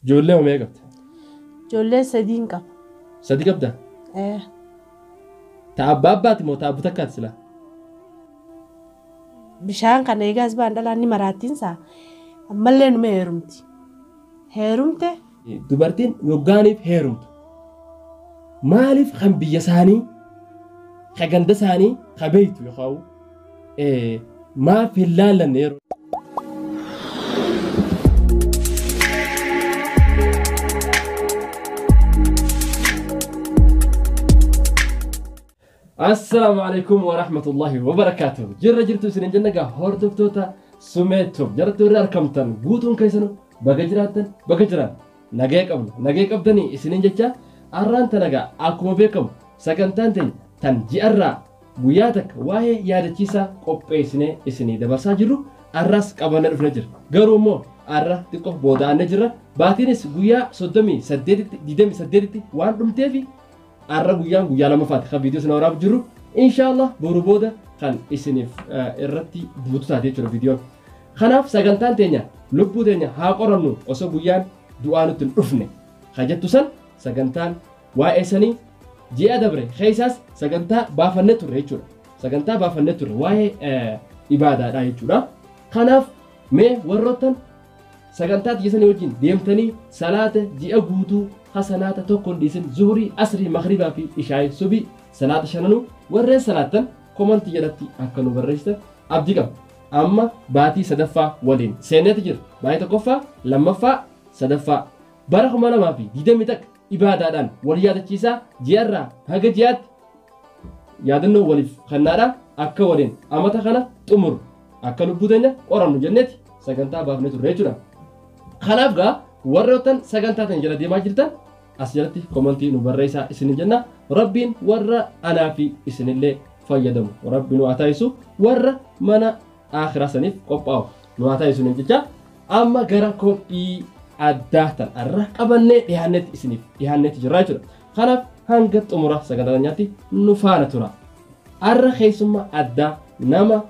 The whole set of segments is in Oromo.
Ijoollee meeqa qabda? Ijoollee 3 qaba. 3 qabda? Ee. Ta abbaa abbaati moo ta abbaa takkaati silaa? Bishaan kana eegaas ba'an dhalaan ni maraattiinsaa ammallee numa heerumti. Heerumte. Dubartiin yoggaaniif heerumtu. Maaliif kan biyya isaanii, kan ganda isaanii, kan beektu yookaan maaf hin laallanne yeroo. Assalaamu alaikum wa rahmatullahi wa barakaatuh. Jirra jirtu isin jenna gaa hordoftoota Sumeetuuf jalatti warri argamtan guutuun keessanuu baga jiraattan baga jiraan nagaya qabnu nagaya qabdanii isiniin jecha arraan tana gaa akkuma beekamu sagantaan teenya tan ji'arraa guyyaa takka waa'ee yaadachiisaa qopheessinee isinii dabarsaa jirru arraas qabannee dhufnee jira. Garuu immoo arra xiqqoo booda'annee jirra. Baatiinis guyyaa 38tti 28tti waan dhumteefi arra guyyaan guyyaa lamaffaati kan viidiyoo isin waraabu jirru. Inshaallah boru booda kan isiniif irratti buutu taate jechuudha viidiyoon. Kanaaf sagantaan teenya lubbuu teenya haa qorannu osoo guyyaan du'aa nutti hin dhufne kan jettu san sagantaan waa'ee sanii ji'a dabre keessaas sagantaa baafannee turre jechuudha. Sagantaa baafannee turre waa'ee ibaadaadha jechuudha. Kanaaf mee warroottan sagantaa xiyyeessanii wajjin deemtanii salaata ji'a guutuu hasanaata tokko hin dhiisin zuhurii, asrii, maghribaa fi ishaayii subii salaata shananuu warreen salaattan komantii jalatti akka nu barreessitan abdii qaba. Amma baatii sadaffaa waliin seeneeti jira. Baatii tokkoffaa, lammaffaa, sadaffaa. Bara 2021 ibaadaadhaan wal yaadachiisaa ji'arraa haga ji'aatti yaadannoo waliif kennaadha akka waliin amata kana xumuru akka lubbuu teenya qorannu jenneeti sagantaa baafnee turre jechuudha. Kanaaf gaa warroottan sagantaa tan jala deemaa jirtan as jalatti komantii nu barreessaa isin jenna. Rabbiin warra anaa fi isinillee fayyadamu rabbi nu haa taasisu warra mana akhiraa saniif qophaa'u nu haa taasisu jecha amma gara qophii addaa tan arra qabannee dhiyaannetti isiniif dhiyaannetti jirra jechuudha. Kanaaf hanga xumura sagantaa teenyaatti nu faana tura. Arra keessummaa addaa nama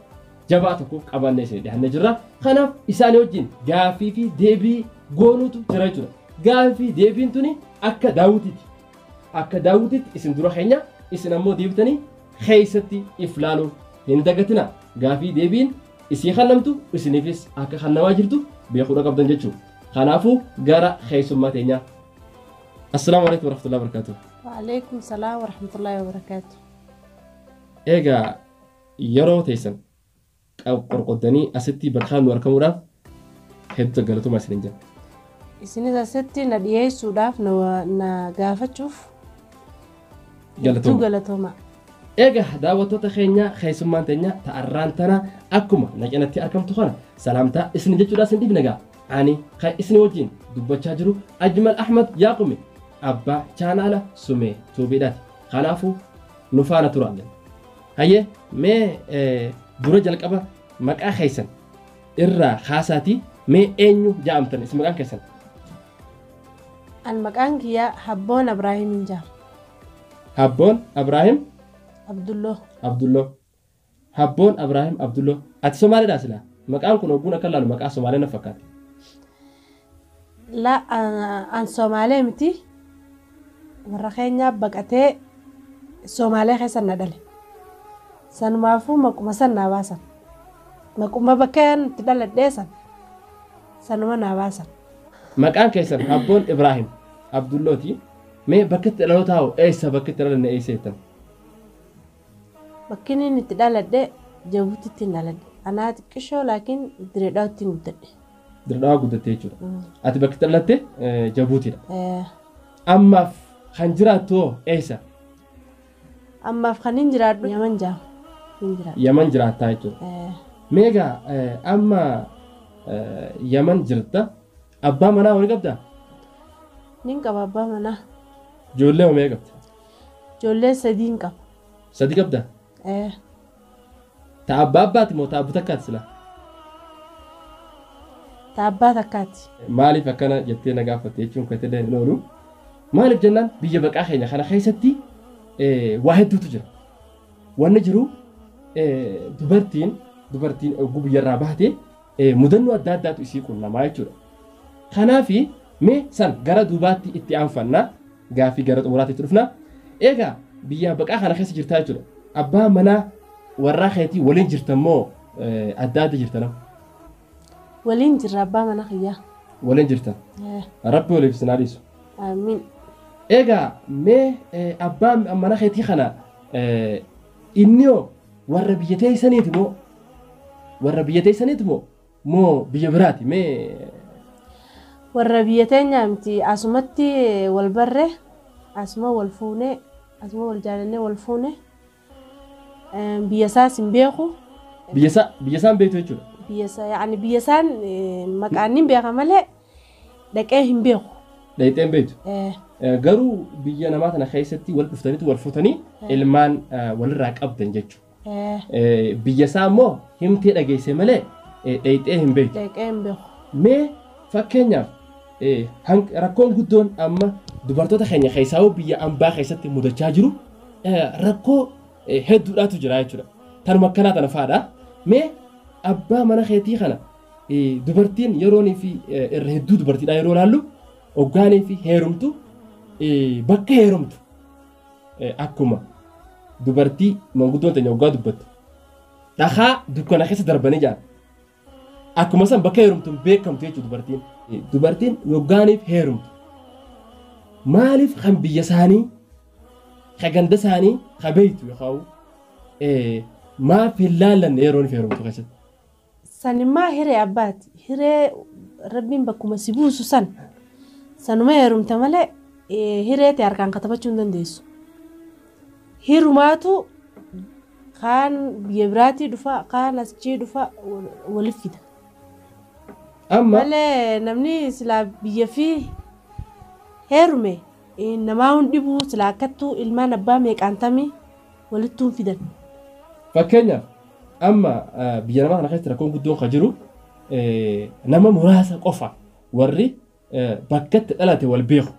jabaa tokko qabannee isinii dhiyaannee jirra. Kanaaf isaanii wajjin gaaffii fi deebii goonuutu jira jechuudha. Gaaffii fi deebiin tuni akka daawwitiiti. Akka daawwitiitti isin dura keenya isin ammoo deebitanii keessatti if laaluu hin dagatina. Gaaffii deebiin isii kennamtu isiniifis akka kennamaa jirtu beekuudha qabdan jechuudha. Kanaafuu gara keessummaa teenyaa. Assalaamu alaikum warahmatullahi wabarakatuh. Waalaikum salaam warahmatullahi wabarakatuh. Egaa yeroo teessan qorqoddanii asitti bakka nu argamuudhaaf hedduu galatoomaa isiniin jenna. Isinis asitti na dhiyeessuudhaaf na gaafachuuf hedduu galatoomaa. Egaa daawwattoota keenya keessummaan teenya ta'arraan tana akkuma na cinatti argamtu kana salaamtaa isin jechuudhaa isin dhiifne gaa. Ani kan isin wajjin dubbachaa jiru Ajmal Ahmad Yaaqumi abbaa chaanaala Sumee Tuubiidhaati. Kanaafuu nu faana tura. Hayyee mee dura jalqaba maqaa keessan irraa kaasaatii mee eenyu ja'amtan isin maqaan keessan? An maqaan kiyyaa Habboon Abraahim hin jedhamu. Habboon Abraahim Abdulloo. Abdulloo. Habboon Abraahim Abdulloo. Ati Somaaliidhaa silaa? Maqaan kun ogguun akka laalu maqaa Somaalee na fakkaata. La an Somaalee miti. Warra keenyaa baqatee Somaalee keessa na dhale. Sanumaafuu maquma san naa baasan. Maquma bakka itti dhaladhee san sanuma naa baasan. Maqaan keessan Habboon Ibraahim Abdullooti. Mee bakka itti dhalootaa hoo eessa bakka itti dhalanne eessa jettan? Bakki inni itti dhaladhe Jabuutitti hin dhaladhe. Anaa xiqqishoo laakiin Direedhaatti hin guddadhe. Direedhaa guddatte jechuudha. Ati bakki itti dhalatte Jabuutiidha. Ammaaf kan jiraattu hoo eessa? Ammaaf kan hin jiraadhu Yaman jaa. Hin jiraadhu. Yaman jiraattaa jechuudha. Mee egaa amma Yaman jirta. Abbaa manaa wani qabdaa? Nin qaba abbaa manaa. Ijoollee hoo meeqa qabda? Ijoollee 3 qaba. 3 qabdaa? Ta abbaa abbaati moo ta abbaa takkaati silaa? Ta abbaa takkaati. Maaliif akkana jettee na gaafatte jechuun keetillee hin oolu. Maaliif jennaan biyya baqaa keenya kana keessatti waa hedduutu jira. Wanni jiru dubartiin oguu biyyarraa baate mudannoo adda addaatu isii qunnamaa jechuudha. Kanaaf Mee san gara duubaatti itti aanfanna gaafii gara xumuraatti itti dhufna. Egaa biyya baqaa kana keessa jirtaa jechuudha. Abbaa manaa warraa keetii waliin jirtan moo adda adda jirtan? Waliin jirra abbaa mana kiyyaa. Waliin jirtan. Rabbi waliif isin haa dhiisu. Amiin. Egaa mee abbaa mana keetii kana inni hoo warra biyya teessaniiti moo warra biyya teessaniiti moo biyya biraati mee? Warra biyya teenyaa miti, asumatti wal barre, asuma wal fuune, asuma wal jaalannee wal fuune. Biyya isaas hin beeku. Biyya isaa hin beektu jechuudha. Biyya isaa yaani biyya isaan maqaan hin beeka malee dhaqee hin beeku. Dhaqxee hin beektu. Garuu biyya namaa tana keessatti wal dhuftaniitu wal fuutanii ilmaan walirraa qabdan jechuudha. Biyya isaa immoo himtee dhageesse malee dhaqxee hin beektu. Dhaqee hin beeku. Mee fakkeenyaaf rakkoon guddoon amma dubartoota keenya keessaa biyya ambaa keessatti mudachaa jiru rakkoo hedduudhaatu jira jechuudha. Tanuma akkanaa tana fa'aadha. Mee abbaa mana keetii kana dubartiin yeroonii fi irra hedduu dubartiidha yeroo ilaallu hoggaanii fi heerumtu bakka heerumtu akkuma dubartii manguddoon teenya hoggaa dubbattu dhakaa dukkana keessa darbanii jiran. Akkuma san bakka heerumtu beekamtu jechuudha dubartiin. Dubartiin hoggaaniif heerumtu maaliif kan biyya isaanii kan ganda isaanii kan beektu yookaan maaf hin laallanne yeroon heerumtu keessatti? Sanimmaa hiree abbaati. Hiree rabbiin bakkuma si buusu san sanuma heerumta malee hiree ta'e harkaan katabachuu hin dandeessu. Hirumaatu kaan biyya biraatii dhufa kaan achii dhufa waliif fida. Amma malee namni silaa biyya fi heerume namaa hundi dhibuu silaa akkattuu ilmaan abbaa meeqaantamii walittuun fidan. Fakkeenyaaf amma biyya namaa kana keessatti rakkoon guddoon kan jiru nama muraasa qofa warri bakkatti dhalate wal beeku.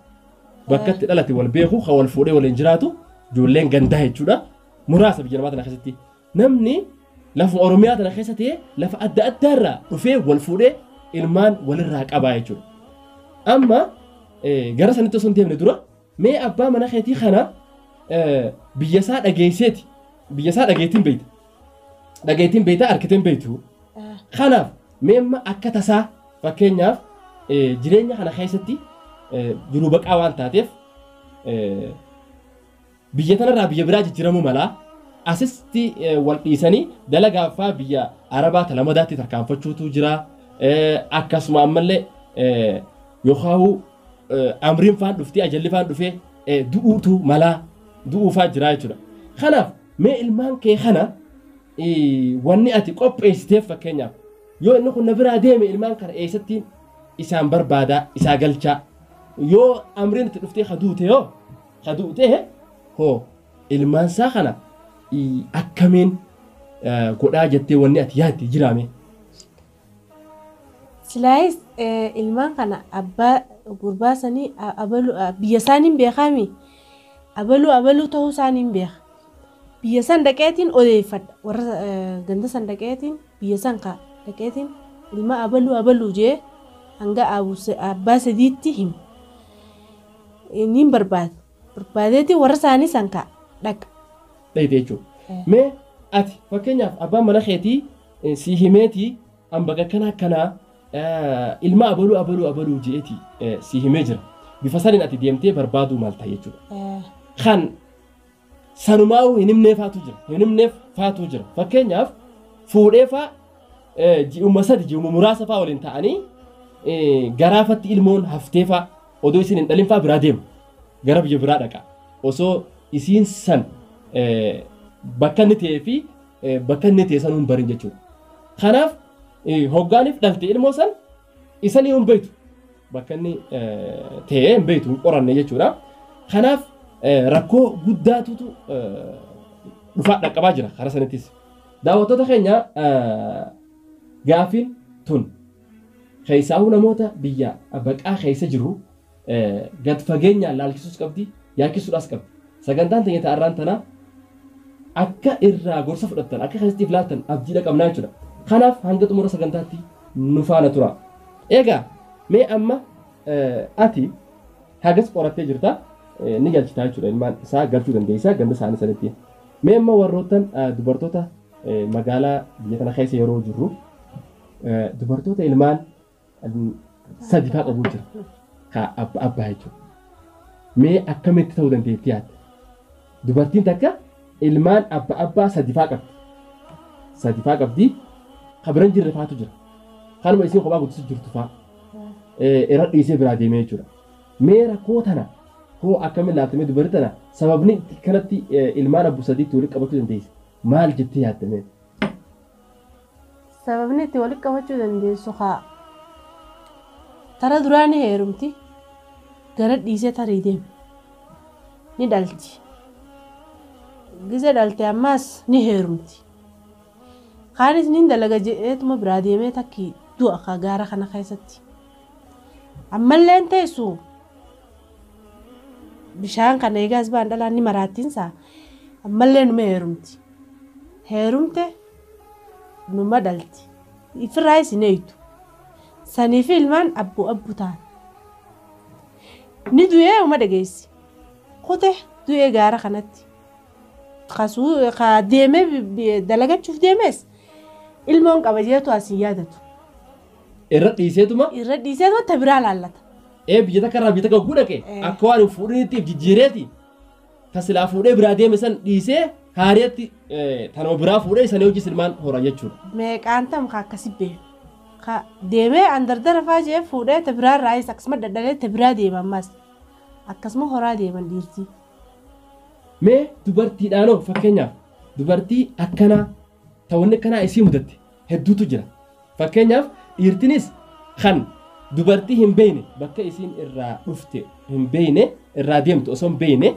Bakkatti dhalate wal beeku kan wal fuudhee waliin jiraatu ijoolleen gandaa jechuudha. Muraasa biyya namaa kana keessatti namni lafa Oromiyaa tana keessa ta'ee lafa adda addaarraa dhufee wal fuudhee ilmaan walirraa qabaa jechuudha. Amma gara sanitti osoo hin deemne dura mee abbaa mana keetii kana biyya isaa dhageesseeti. Biyya isaa dhageettiin beekta. Dhageettiin beekta harkiteen beektu. Kanaaf mee amma akka tasaa fakkeenyaaf jireenya kana keessatti jiruu baqaa waan taateef biyya tanarraa biyya biraa jijjiiramuu malaa asitti wal dhiisanii dalagaa fa'aa biyya Arabaa talamadaatti tarkaanfachuutu jira. Akkasuma ammallee yookaan amriin faan dhuftee ajalli faan dhufee du'uutu malaa du'uufaa jira jechuudha. Kanaaf mee ilmaan kee kana wanni ati qopheessiteef fakkeenyaaf yoo inni kun na biraa deeme ilmaan kana eessatti isaan barbaadaa isaa galchaa yoo amriin itti dhuftee haduute yoo haduute hoo ilmaan isaa kana akkamiin godhaa jettee wanni ati yaadde jiraame. Silaayis ilmaan kana abbaa gurbaa sanii abaluu biyya isaanii hin beekami abaluu abaluu ta'uu isaanii hin beeka. Biyya san dhaqeetiin odeeffadha warra ganda san dhaqeetiin biyya san kaa dhaqeetiin ilma abaluu abaluu jee hanga abbaa sadiitti hima. Inni hin barbaadu. Barbaadeetiin warra isaanii san kaa dhaqa. Dhayite jechuudha. Mee ati fakkeenyaaf abbaan mana keetii si himeetii an bakka akkana akkanaa ilma abaluu abaluu abaluu jeetii si himee jira. Bifa saniin ati deemtee barbaaduu maal ta'e jechuudha. Kan sanumaa'uu hin himneef faatu jira. Hin himneef faatu jira. Fakkeenyaaf fuudhee faa ji'uma sadi ji'uma muraasa faa waliin ta'anii garaafatti ilmoon haftee faa odoo isin hin dhalin faa biraa deema. Gara biyya biraa dhaqa. Osoo isiin san bakka inni ta'ee fi bakka inni ta'e sanuun barin jechuudha. Kanaaf hoggaaniif dhalte ilmoo san isanii hin beektu. Bakka inni ta'ee hin beektu hin qoranne jechuudha. Kanaaf rakkoo guddaatutu dhufaa dhaqqabaa jira karaa sanattis. Daawwattoota keenya gaafiin tun keessaahuu namoota biyya baqaa keessa jiru gad fageenyaan laalchisuus qabdi yaakkisuudhaas qabdi. Sagantaan teenya ta'arraan tana akka irraa gorsa fudhattan akka keessatti laattan abdiidha qabnaa jechuudha. Kanaaf hanga xumura sagantaatti nu faana tura. Egaa mee amma Ati hagas qorattee jirta ni galchitaa jechuudha ilmaan isaa galchuu dandeessa ganda isaanii sanitti. Mee amma warroottan dubartoota magaalaa biyya kana keessa yeroo jirru dubartoota ilmaan sadi faa qabu jira. Ka abbaa jechuudha. Mee akkamitti ta'uu dandeetti yaadda? Dubartiin takka ilmaan abbaa sadi faa qabdi. Sadi faa qabdi. Ka biran jirre faatu jira. Kanuma isiin kophaa guddisu jirtu faa. Irra dhiisee biraa deemee jechuudha. Mee rakkoo tana hoo akkamiin laaltamee dubartii tana sababni kanatti ilmaan abbu sadiitti walitti qabachuu dandeesse maal jettee yaaddamee? Sababni itti walitti qabachuu dandeessu haa tara duraa ni heerumti gara dhiisee tarii deema ni dhalti gize dhalte ammaas ni heerumti kaanis ni dalaga jedheetuma biraa deemee takki du'a ka gaara kana keessatti ammalleen teessu bishaan kana eegaas ba'an dhalaan ni maraattiinsa ammallee numa heerumti heerumte numa dhalti ifirraa isin eeytu saniif ilmaan abbu ta'an ni du'ee uma dhageessi kute du'ee gaara kanatti kasuu ka deemee dalagachuuf deemes ilmoon qaba jeetu asin yaadatu. Irra dhiiseetuma? Irra dhiiseetuma ta biraa laallata. Biyya takka irraa biyya takka oguu dhaqe akka waan hin fuudhinitti jijjiireeti ta silaa fuudhee biraa deeme san dhiisee haariyaatti tanuma biraa fuudhee sanii hojii ilmaan hora jechuudha. Meeqaan tam ka akkasi beeku. Ka deemee an dardara faa jee fuudhee ta biraa irraayis akkasuma dadhalee ta biraa deema ammas akkasuma horaa deeman dhiirti. Mee dubartiidhaanoo fakkeenyaaf dubartii akkanaa ta'uun akkanaa isii mudatte hedduutu jira. Fakkeenyaaf dhiirtinis kan dubartii hin beekne bakka isiin irraa dhufte hin beekne irraa deemtu osoo hin beekne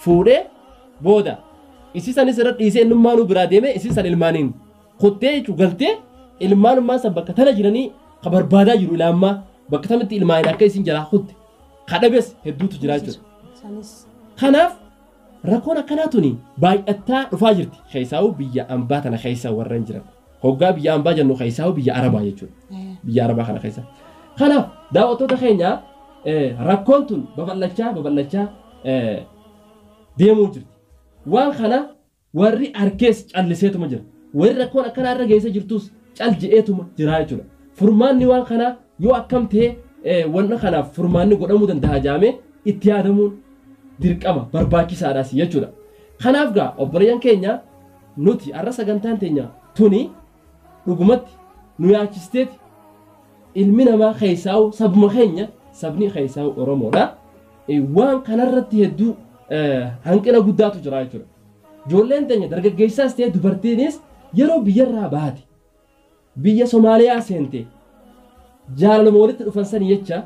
fuudhee booda isii sanis irra dhiisee innummaanuu biraa deeme isii san ilmaaniin kuttee jechuu galtee ilmaanummaan san bakka tana jiranii ka barbaadaa jiru ilaammaa bakka tamitti ilmaaniin akka isiin jalaa kutte kadhabes hedduutu jira jechuudha. Kanaaf rakkoon akkanaa tuni baay'attaa dhufaa jirti. Keessaa'uu biyya ambaa tana keessa warreen jiran. Hoggaa biyya ambaa jennu keessaa'uu biyya Arabaa jechuudha. Biyya Arabaa kana keessa. Kanaaf daawwattoota keenya rakkoon tun babal'achaa deemuu jirti. Waan kana warri arkees calliseetuma jira. Warri rakkoon akkanaa irra geessee jirtus cal je'eetuma jira jechuudha. Furmaanni waan kanaa yoo akkam ta'e wanna kanaaf furmaanni godhamuu danda'a jaamee itti yaadamuun dirqama barbaachisaadhaas jechuudha. Kanaaf gaa obboleeyyan keenya nuti har'a sagantaan teenya tuni dhugumatti nu yaachisteeti ilmi namaa keessaa'u sabuma keenya sabni keessaa'u Oromoodha. Waan kanarratti hedduu hanqina guddaatu jira jechuudha. Ijoolleen teenya dargaggeessaas ta'e dubartiinis yeroo biyyarraa baate biyya Somaaliyaa seente jaalaluma walitti dhufan sanii jecha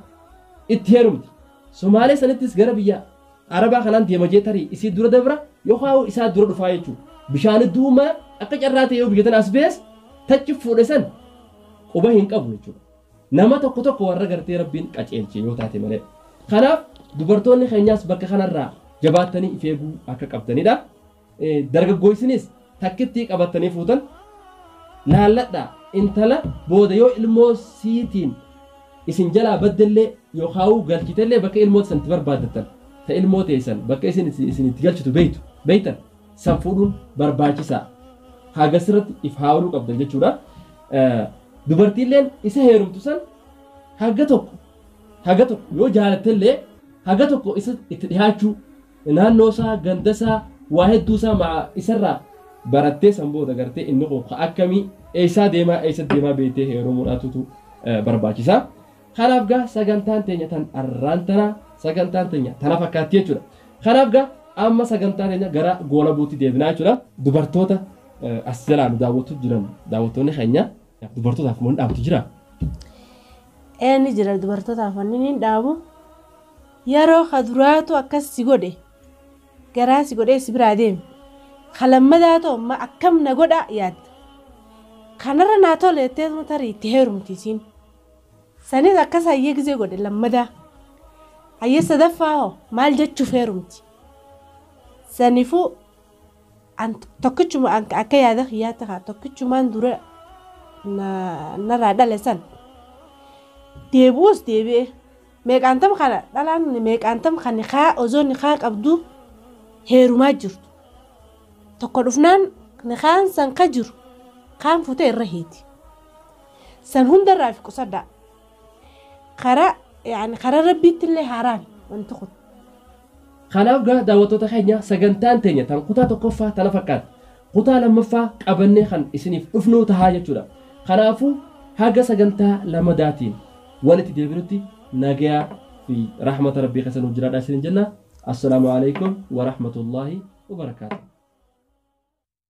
itti heerumti. Somaalee sanittis gara biyya Arabaa kanaan deema jee tarii isii dura dabra yookaan isaa dura dhufaa jechuudha. Bishaan duumaa akka carraa ta'e yoo biyya tana as bees tachi fuudhe san quba hin qabu jechuudha. Nama tokko tokko warra gartee rabbiin qaceelche yoo taate malee. Kanaaf dubartoonni keenyaas bakka kanarraa jabaattanii if eeguu akka qabdanidha. Dargaggoosinis takkitti qabattanii fuutan laalladhaa intala booda yoo ilmoo siitiin isin jalaa baddellee yookaan galchitellee bakka ilmoo sanatti barbaaddattan ta ilmoo teessan bakka isin itti galchitu beeytan san fuudhuun barbaachisaa haga sirratti if haawluu qabdan jechuudha. Dubartiilleen isa heerumtu san haga tokko yoo jaalattellee haga tokko isa itti dhiyaachuu naannoo isaa ganda isaa waa hedduu isaa isarraa barattee san booda gartee inni kun akkamii eessaa deemaa eessa deemaa beektee heerumuudhaatutu barbaachisaa. Kanaaf gaa sagantaan teenya tan arraan tana sagantaan teenya tana fakkaatti jechuudha. Kanaaf gaa amma sagantaan teenya gara goola buutti deebinaa jechuudha. Dubartoota as jalaa nu daawwattu jiran daawwattoonni keenya dubartootaaf moo hin dhaabtu jira? Ni jira dubartootaaf wanni hin dhaabu. Yeroo kaduraatu akkas si godhe garaa si godhee si biraa deeme. Kalammadaatu amma akkam na godha yaadda. Kanarra naa tole jetteetuma tarii itti heerumti isiin. Sanis akkas hayyee gisee godhe lammadaa. Hayyee sadaffaa hoo maal jechuuf heerumti. Saniifuu tokkichuma akka yaada kiyyaatti haa tokkichumaan dura narraa dhale san deebi'uus deebi'e Meeqaantam kana dhalaan meeqaantam kan nikaa osoo nikaa qabdu heerumaa jirtu. Tokko dhufnaan nikaan san ka jiru kaan futee irra hiiti. San hundarraa fi qusadhaa. Karaa yaani karaa rabbiitti illee haaraan wanti kun. Kanaaf gaa daawwattoota keenya sagantaan teenya tan kutaa tokkoffaa tana fakkaata. Kutaa lammaffaa qabannee kan isiniif dhufnuu tahaa jechuudha. Kanaafuu haga sagantaa lamadaatiin walitti deebinutti nagayaa fi rahmata rabbii keessa nuuf jiraadhaa isiniin jenna. Assalaamu alaikum wa rahmatullaahi wa barakaatuh.